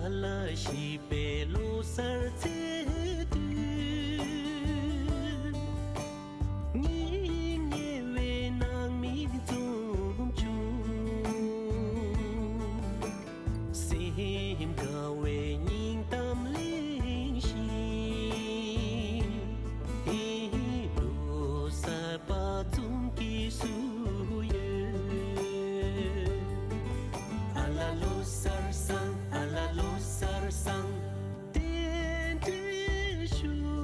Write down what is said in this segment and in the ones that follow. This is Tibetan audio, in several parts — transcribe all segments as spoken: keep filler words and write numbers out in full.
ལ་ཞིག་པའི་ལོ་གསར་ཚེས་དུས། སྙིང་ཉེ་བའི་ནང་མི་འཛོམས་བྱུང་། སེམས་དགའ་བའི་སྙིང་གཏམ་གླེང་བཞིན། ལོ་གསར་པ་འཛོམས་སྐྱིད་སུ་ཡོད། ཨ་ལ་ལོ་གསར་བཟང་། ཨ་ལ་ལོ་གསར་བཟང་། རྟེན་འབྲེལ་ཞུ།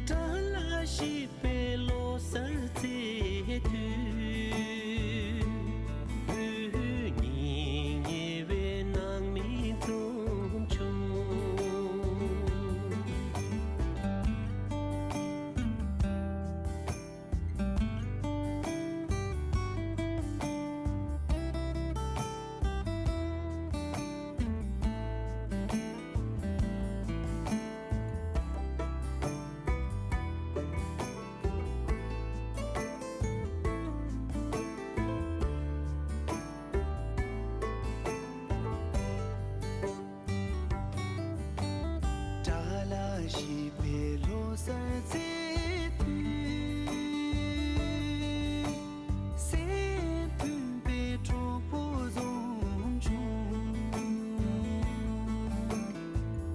བཀྲ་ལ་ཤིས་པའི་ལོ་གསར་ཚེས་དུས། སྙིང་ཉེ་བའི་ནང་མི་འཛོམས་བྱུང་། བཀྲ་ལ་ཤིས་པའི་ལོ་གསར་ཚེས་དུས། སེམས་མཐུན་པའི་གྲོགས་པོ་འཛོམས་བྱུང་།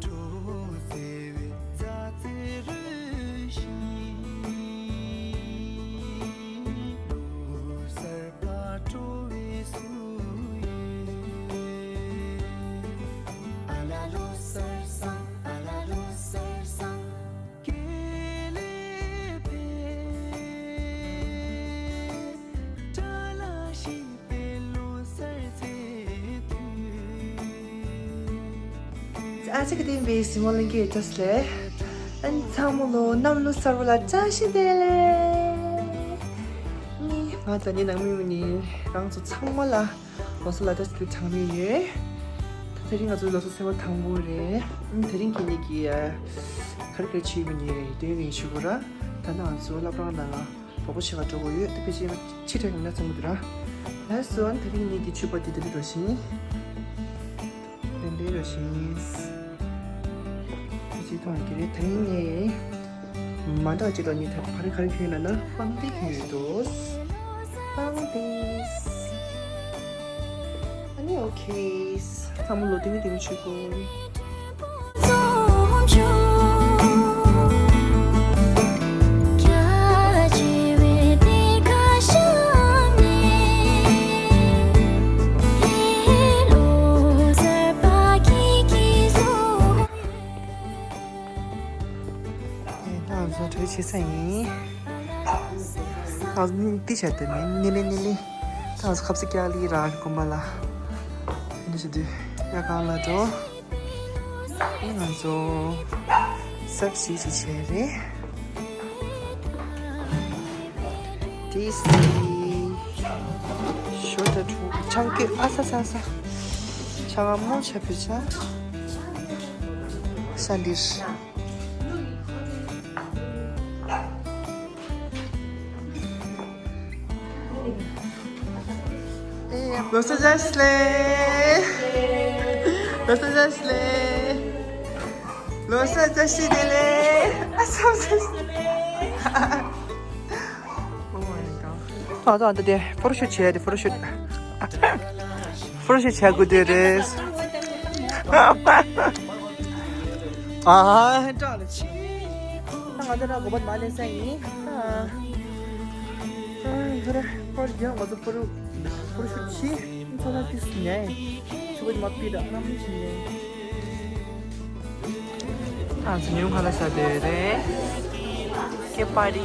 སྤྲོ་སེམས་པའི་མཛའ་བརྩེ་རོལ་བཞིན། ལོ་གསར་པ་སྤྲོ་བའི་སུ་ཡོད། ཨ་ལ་ལོ་གསར་བཟང་། ཨ་ལ་ལོ་གསར་བཟང་། དགེ་ལེགས་འཕེལ། བཀྲ་ལ་ཤིས་པའི་ལོ་གསར་ཚེས་དུས། ཨ་ཅག་གི་བསྟན་པའི་གཟིགས་མོ་ལྷན་རྒྱས་བཀྲ་ཤིས་བདེ་ལེགས། ཨན་ཚང་མ་ལོ་ནམ་ལོ་གསར་བ་ལ་བཀྲ་ཤིས་བདེ་ལེགས། ནི་ང་ད་ནི་ནང་མི་མི་ནི་རང་ཚོ་ཚང་མ་ལ་ལོ་གསར་ལ་བཀྲ་ཤིས་བདེ་ལེགས་གྲངས་མེད་ཡོད། ད་དེ་རིང་ང་ཚོའི་ལོ་གསར་ཚེས་པ་དང་པོ་རེད། ཨ་ནི་དེ་རིང་གི་ནི་གི་ག་རེ་ག་རེ་བྱེད་ཡོད་མེད་ནི་དོན་ཡིན་ཞུ་དགོས་ར། ད་ནང་ང་ཚོ་སློབ་གྲྭ་ནང་ལ་རོགས་པ་བྱེད་ག་འགྲོ་དགོས་ཡོད། ད་ཕལ་ཆེར་ཕྱི་དྲགས་ཡིན་ན་ཚང་མ་འདུག་ར། ལགས་སོ། ཨ་ནི་དེ་རིང་ནི་གི་ཕྱུ་པ་དེ་དེ་འདྲ་རོ་ཞིང་། དེ་འདྲའི་རོ་ཞིང་། ཅི་མཐོང་གི་རེད། དེ་རིང་ནི་མ་འདྲ་ཅིག་ལ་ནི་ད་ག་རེ་ག་རེ་གྱོན་ཡོད་ན་ན་པང་ཏི་གྱོན་ཡོད་འདུག་པང་ཏི། ཨ་ནི་ཨོ་ཁེ། ཚང་མ་ལོ་དེ་མི་དེ་མི་ཆུ་གོ། ང་ཚོ་གྲོས་བྱེད་ས་ཡིན། ང་ཚོ་ཏི་ཤ་དེ་མིན་ནི་ལི་ནི་ལི། ད་ང་ཚོ་ཁབ་སི་ཀྱ་ལི་ར་དགོན་པ་ལ། འདི་ཞུ་དུས་ཡ་གང་ལ་འགྲོ། ང་ཚོ་སབ་ཞི་ཞི་བྱས་རེད། ཏི་སི། ཞོ་ད་ཕྲུ་ཆང་ཀི་ཨ་ས་ས་ས། ཆང་ཨ་མོ་ཆ་ཕི་ཆ། ས་འདིར། ལོ་གསར་བཀྲ་ཤིས་བདེ་ལེགས། ལོ་གསར་བཀྲ་ཤིས་བདེ་ལེགས། ལོ་གསར་བཀྲ་ཤིས་བདེ་ལེགས། ཨ་ས་བཀྲ་ཤིས་བདེ་ལེགས། Oh my god. ཨ་ད་ཨ་ད་དེ་ཕོ་ཊོ་ཤུཊ་བྱས་ཏེ་ཕོ་ཊོ་ཤུཊ། ཕོ་ཊོ་ཤུཊ་བྱ་དགོས་དེ་རེད། ཨ་ཧ་ཧ་ཧ། ད་ང་ཚོ་ན་གོ་པ་མ་ལེན་ས་ཡིན། ཨ་ཨ་ཁ་ར་ཁོར་ཡང་ང་ཚོ་ཕོ་ཕོ་ཤུ་ཆི་ཚོ་ན་ཏིས་ཉའི་ཚོ་བ་མ་པི་ད་ནམ་ཆི་ཉའི། ཨ་ཚོ་ཉུང་ཁ་ལ་ས་དེ་རེད། ཀེ་པ་རི།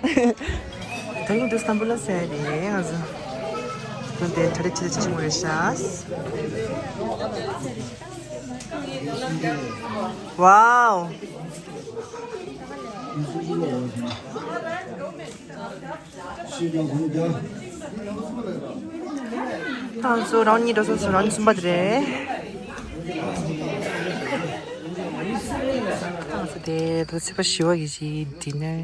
ད་རིང་འདུག་སྟམ་བུ་ལ་ཟེར་རེད་ང་ཚོ། ད་དེ་གྲ་སྒྲིག་བྱེད་ཆེན་པོ་རེད་ཤག་ཝའོ། ང་ཚོ་རང་གཉིས་འགྲོ་སོང་། ཚོ་རང་གཉིས་གསུམ་པ་དེ་རེད། ང་ཚོ་དེ་ད་ཚེས་པ་བཞི་པ་གི་ཅིག་ཌི་ནར།